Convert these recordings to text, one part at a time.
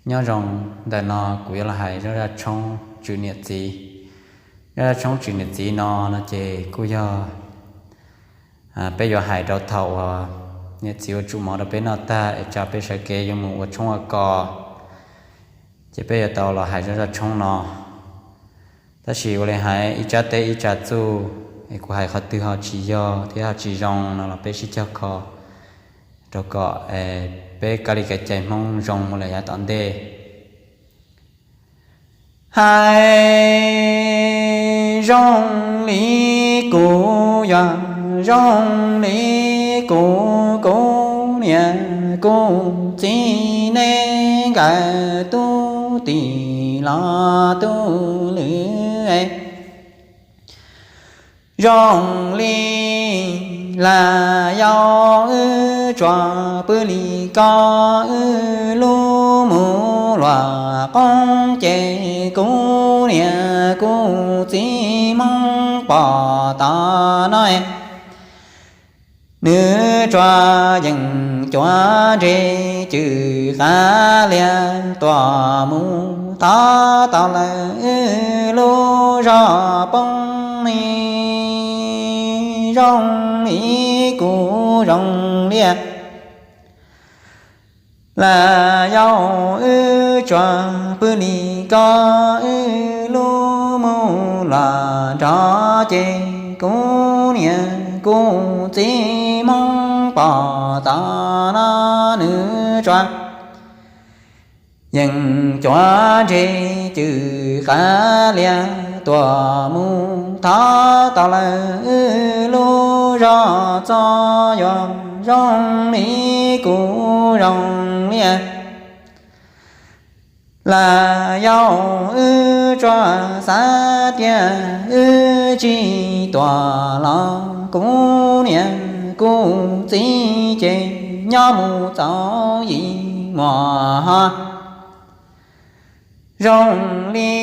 Nyob zoo, ntawm no kuv yuav los hais zaj tshoob tswm niam txiv. Zaj tshoob tswm niam txiv no no ces kuj yog peb yuav hais rau thaum uas niam txiv ua tsum mov rau peb noj tag es tsa peb sawv kev yuav mus ua tshoob ua kos, ces peb yuav tau los hais zaj tshoob no. Tab sis ua li hais ib tsab teb ib tsa txuj, es kuv hais qhov twg ho tsis yog thiab ho tsis zoo no los peb sib cog kho rau kom peb kab li kev cai Hmoob zoo mus lawm yav tom ntej. Hais zoo li kuv yog zoo li kuv, kuv niam kuv txiv, nej nkawd tub tim los tub lwm, zoo li las yau wb tsuas pw li ko, wb lub mus luam qoob ces kuv niam kuv txiv Hmoob pom tod no, nws tsuas yeem cuav ntsej cwm qav liag tuam mus thov tau lawm wb lub zog poob li, zoo li kuv zoo liaj. Las yau wb tsuas pw li ko, wb lub mus luam nrov ces kuv niam kuv txiv Hmoob pom tod no, nws tsuas yeem cuav ntsej cwm qav liag tuam mus thov tau lawm wb lub zog txog yuav zoo li kuv zoo liaj. Las yau wb tsuas xav tias wb tsis tuam los kuv niam kuv txiv ces nyob mus txaus yim muam ho zoo li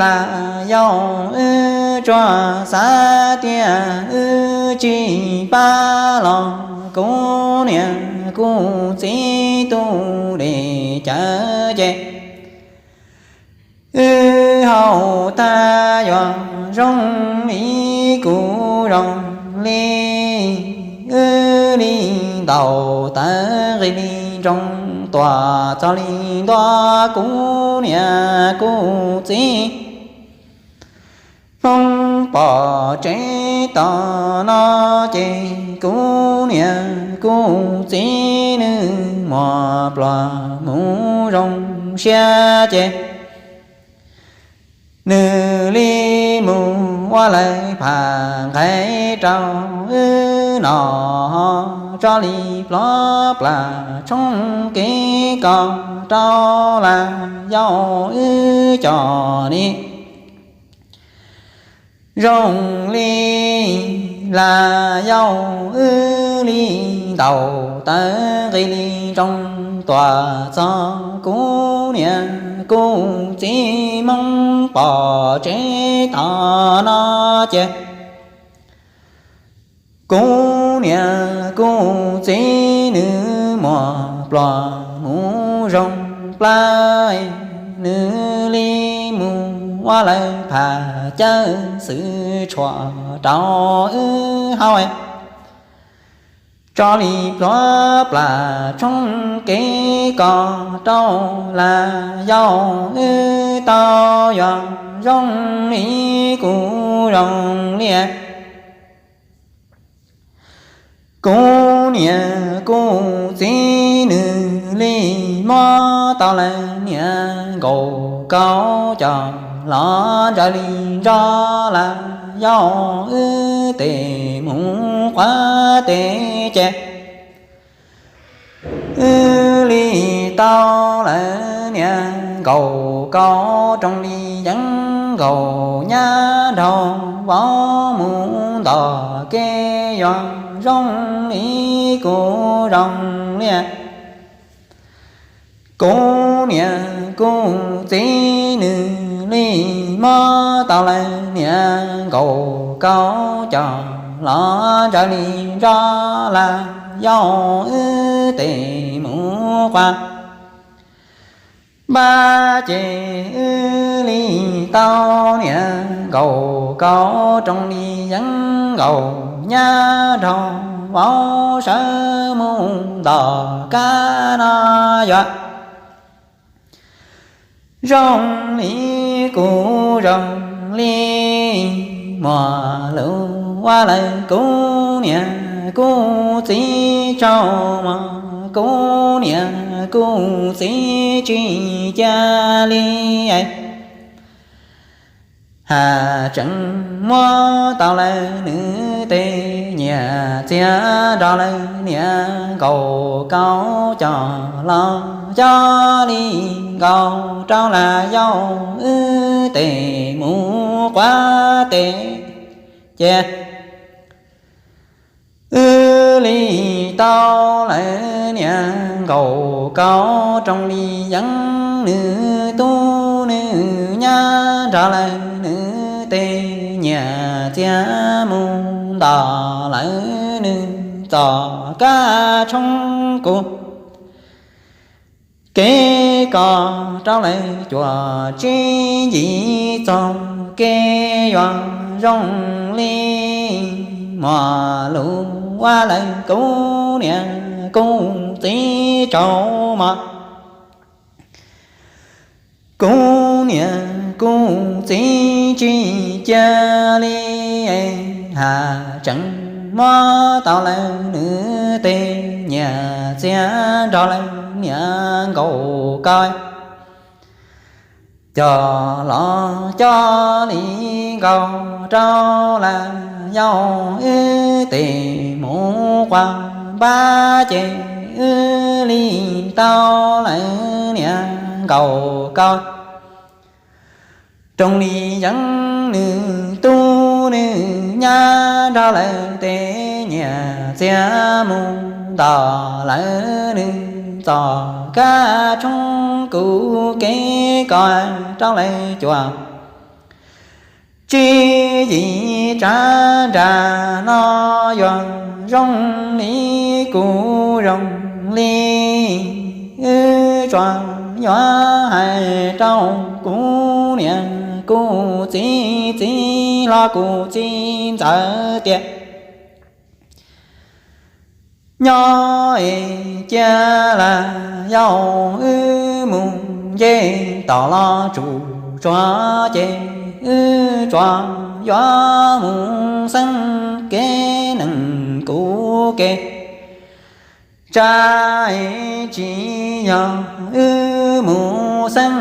las yau wb tsuas xav tias wb tsis pab los kuv niam kuv txiv tu li cawv ces wb hau tag yuav zoo li kuv zoo li. Wb li ntaus tawv nqis li nroos tuam txog li ntua kuv niam kuv txiv Hmoob pom tsev tom no ces kuv niam kuv txiv nws muas pluas mus zoo siab ces nws li mus ua lawv pham nqaij rau wb no, tso li plob plam tshoob kev kos rau las yau wb cov ni. Zoo li las yau wb li ntaus tawv nqis li nroos tuam txog kuv niam kuv txiv Hmoob pom tsev tom no ces kuv niam kuv txiv nws muas pluas mus zoo plab, nws li mus ua lawv pham cawv xwm tshuam rau wb hau tso li plob plam tshoob kev kos rau las yau wb tau yuav zoo li kuv zoo li. Kuv niam kuv txiv nws li mob tau lawv niam nkaum kaum cov los ntsawg li nrog las yau wb tes mus quav tes ces wb li tau lawv niam nkaum kaum rooj li yeeb nkaum nyab nraug vauv mus ntog kev yuav zoo li kuv zoo li. Kuv niam kuv txiv nws li mob tau lawv niam nkaum kaum cov los ntsawg li nrog las yau wb tes mus quav npab ces wb li tau niam nkaum kaum, rooj li yeeb nkaum nyab nrog vauv sawv mus ntom kab no yuav zoo li kuv zoo li muaj lus ua lawm kuv niam kuv txiv tsaug mog, kuv niam kuv txiv tsis cia li. Haj tseem muab tau lawm nws tej nyiaj txiag nrog lawm niam nkaum kaum coj los coj li nkaus rau lawm yau wb tej mus quav tej ces wb li tau lawm niam nkaum kaum, rooj li yeeb nws tub nws nyab nrog lawm nws tej nyiaj txiag mus ntom lawm nws txoj kab tshoob kuv kev kos rau lawm cuaj tsib yim txog kev yuav zoo li muaj lus ua lawm kuv niam kuv txiv tsaug mog, kuv niam kuv txiv tsis cia li. Haj tseem muab tau lawm nws tej nyiaj txiag nrog lawm niam nkaum kaum coj los coj li nkaus rau lawm yau wb tej mus quav npab ces wb li tau lawm niam nkaum kaum, rooj li yeeb nws tub nws nyab nrog lawm tej nyiaj txiag mus ntom lawm nws txoj kab tshoob kuv kev kos rau lawm cuaj tsib yim tsav nram no yuav zoo li kuv zoo li wb tsuas yuav hais rau kuv niam kuv txiv txiv hlob kuv txiv ntxawm tias nyob es cia lawm yau wb mus nce tom los tsuas tsuag ces wb tsuas yuav mus xeeb kev neeg kuv kev tsa es tsis yog wb mus xeeb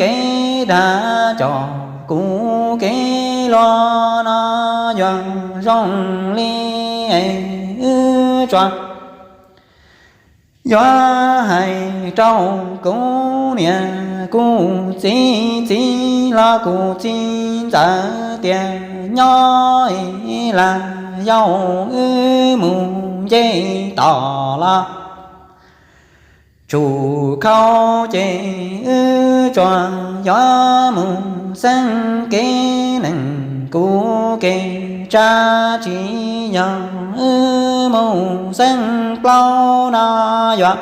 kev dag cov kuv kev luag no yuav zoo li wb tsuas yuav hais rau kuv niam kuv txiv txiv hlob kuv txiv ntxawm tias nyob es lawm yau wb mus nce tom los tsuas khau ces wb tsuas yuav mus xeeb kev neeg kuv kev tsa tsis yog wb mus xeeb plaub no yuav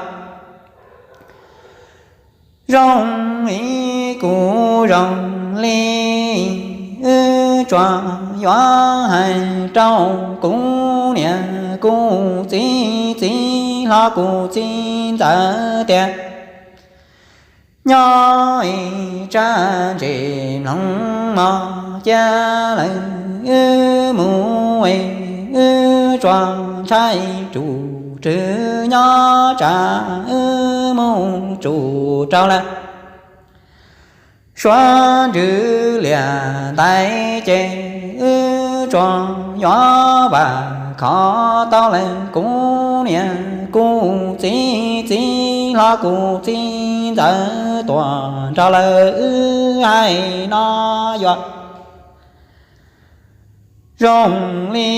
zoo li kuv zoo li wb tsuas yuav hais rau kuv niam kuv txiv txiv hlob kuv txiv ntxawm tias nyob es tsa ntses mloog mos cia lawm wb mus es wb tsuas ntshai tsum rwg nyob tsam wb mus tsum rau lawm suav ntsws liam ntais ces wb tsuas yuav vam khov tau lawm kuv niam kuv txiv txiv hlob kuv txiv ntxawm tuaj nrog lawm wb hais no yuav zoo li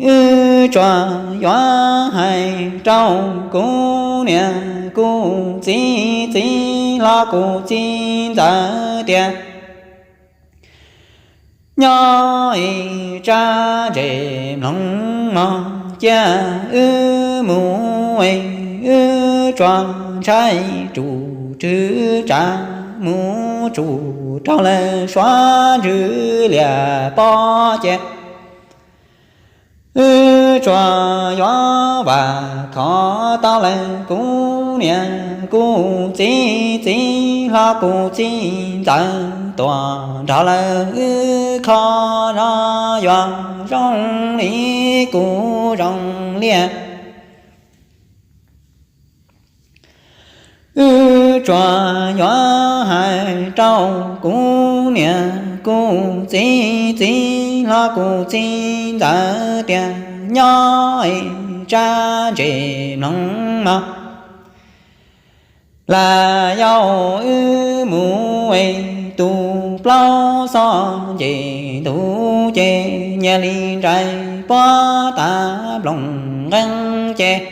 wb tsuas yuav hais rau kuv niam kuv txiv txiv hlob kuv txiv ntxawm tias nyob es tsa ntses mloog mos cia wb mus es wb tsuas ntshai tsum tswv tsav mus tsum rau lawv suav ntsws liam pov ces wb tsuas yuav vam khov tau lawm kuv niam kuv txiv, txiv hlob kuv txiv ntxawm tuaj nrog lawm wb kho no yuav zoo li kuv zoo liaj. Wb tsuas yuav hais rau kuv niam kuv txiv, txiv hlob kuv txiv ntxawm tias nyob es tsab ntses mloog mog. Lam yau wb mus es tus plaub xob nce ntug ces nyias li nrais puab tav nploos nqeeb ces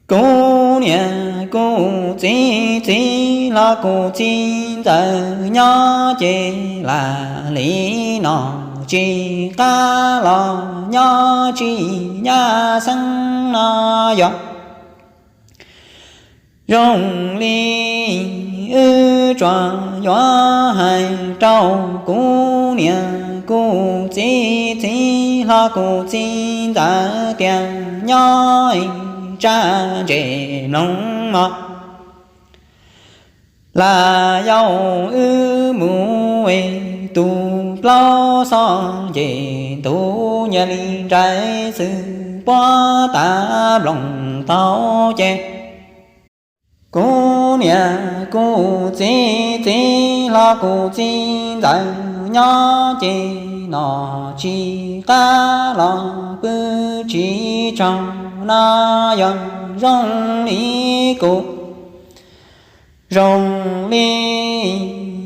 kuv niam kuv txiv, txiv hlob kuv txiv ntxawm nyob ces lam li no tsis qab los nyob tsis nyab xeeb no yuav zoo li wb tsuas yuav hais rau kuv niam kuv txiv, txiv hlob kuv txiv ntxawm tias nyob tsab ntses mloog mog. Lam yau wb mus es tus plaub xob nce ntug nyias li nrais xwb puab tav nploos tau ces kuv niam kuv txiv, txiv hlob kuv txiv ntxawm nyob ces no tsis qab los pw tsis tsaug no yuav zoo li kuv zoo li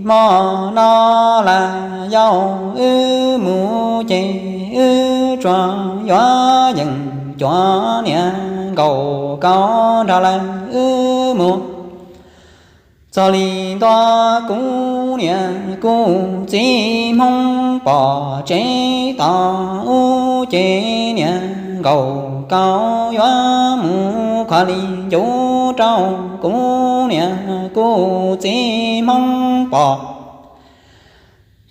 hmo no lam yau wb mus ces wb tsuas yuav yeem cuav niam nkaum kaum nrog lawv wb mus. Txog li ntua kuv niam kuv txiv Hmoob pom tsev tom ub ces niam nkaum kaum yuav mus khuav li ncuv rau kuv niam kuv txiv Hmoob pom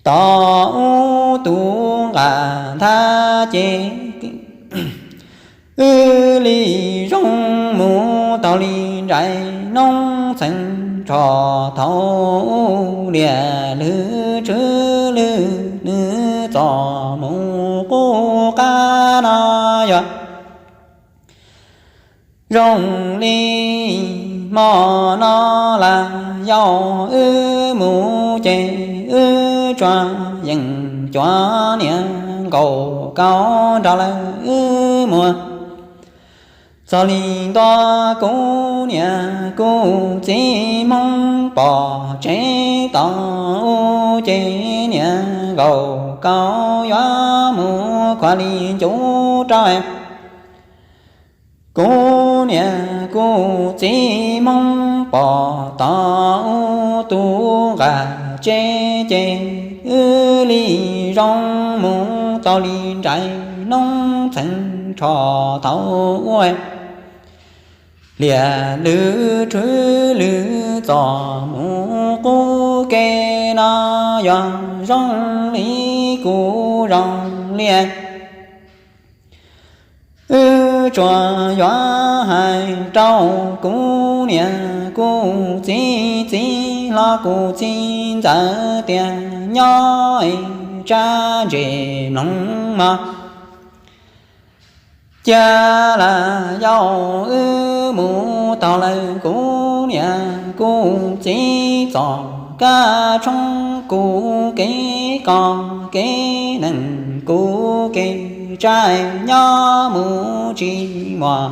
tom ub tus nqaj nthab ces wb li zoo mus taug li nraim noob txheej tsho thaum ub liam lwm tshwm lwm nws txom mus qub qab no yog zoo li hmo no lam yau wb mus ces wb tsuas yeem cuav niam nkaum kaum nrog lawv wb mus. Txog li ntua kuv niam kuv txiv Hmoob pom tsev tom ub ces niam nkaum kaum yuav mus khuav li ncuv rau kuv niam kuv txiv Hmoob pom tom ub tus nqaj tsev ces wb li zoo mus taug li nraim noob txheej tsho thaum ub liam lwm tshwm lwm txom mus qub kev no yog zoo li kuv zoo liaj. Wb tsuas yuav hais rau kuv niam kuv txiv txiv hlob kuv txiv ntxawm tias nyob tsab ntses mloog mog. Cia lam yau wb mus taug lawm kuv niam kuv txiv txoj kab tshoob kuv kev koj kev nees kuv kev tsav nyob mus tsis muaj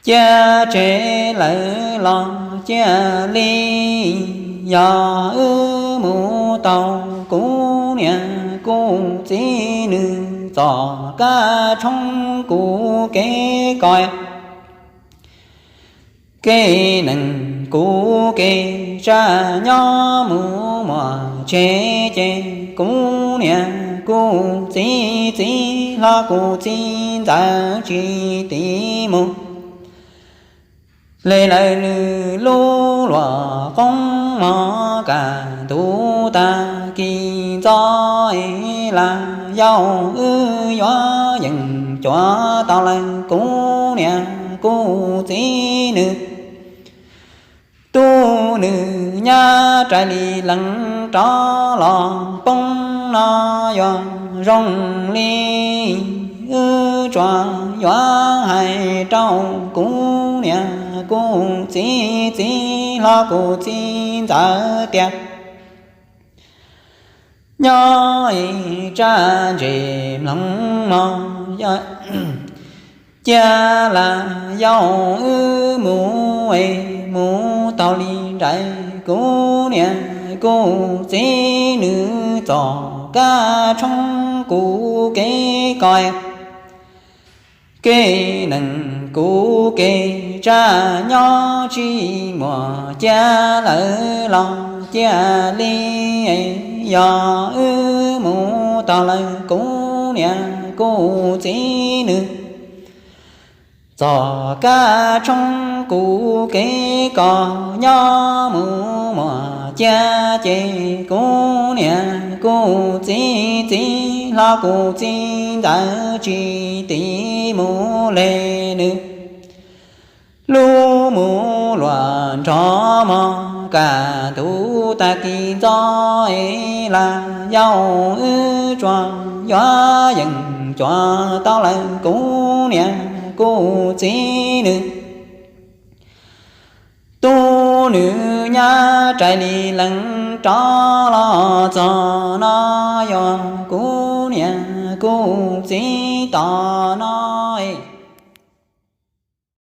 cia tseg lawm los cia li. Yog wb mus taug kuv niam kuv txiv nws txoj kab tshoob kuv kev koj kev nees kuv kev tsav nyob mus muaj tseg ces kuv niam kuv txiv txiv hlob kuv txiv ntxawm tsis tiv mus. Le lawv nws lub luam qoob mog kaj ntug tag kis ntxov es las yau wb yuav yeem cuav tau lawm kuv niam kuv txiv nws. Tub nws nyab rais li lees rov los poob no yuav zoo li wb tsuas yuav hais rau kuv niam kuv txiv txiv hlob kuv txiv ntxawm tias nyob ib tsab ntses mloog mog, cia las yau wb mus es mus taug li nraim kuv niam kuv txiv nws txoj kab tshoob kuv kev ko, kev nees kuv kev tsab nyob tsis muaj cia lawm los cia li. Yog wb mus taug lawm kuv niam kuv txiv nws txoj kab tshoob kuv kev ko nyob mus muaj cia ces kuv niam kuv txiv txiv hlob kuv txiv ntxawm tsis tiv mus le nws lub mus luam nrov mog kaj ntug tag kis ntxov es las yau wb tsuas yuav yeem cuav tau lawm kuv niam kuv txiv nws. Tub nws nyab rais li lees rov los txog no yuav kuv niam kuv txiv tos no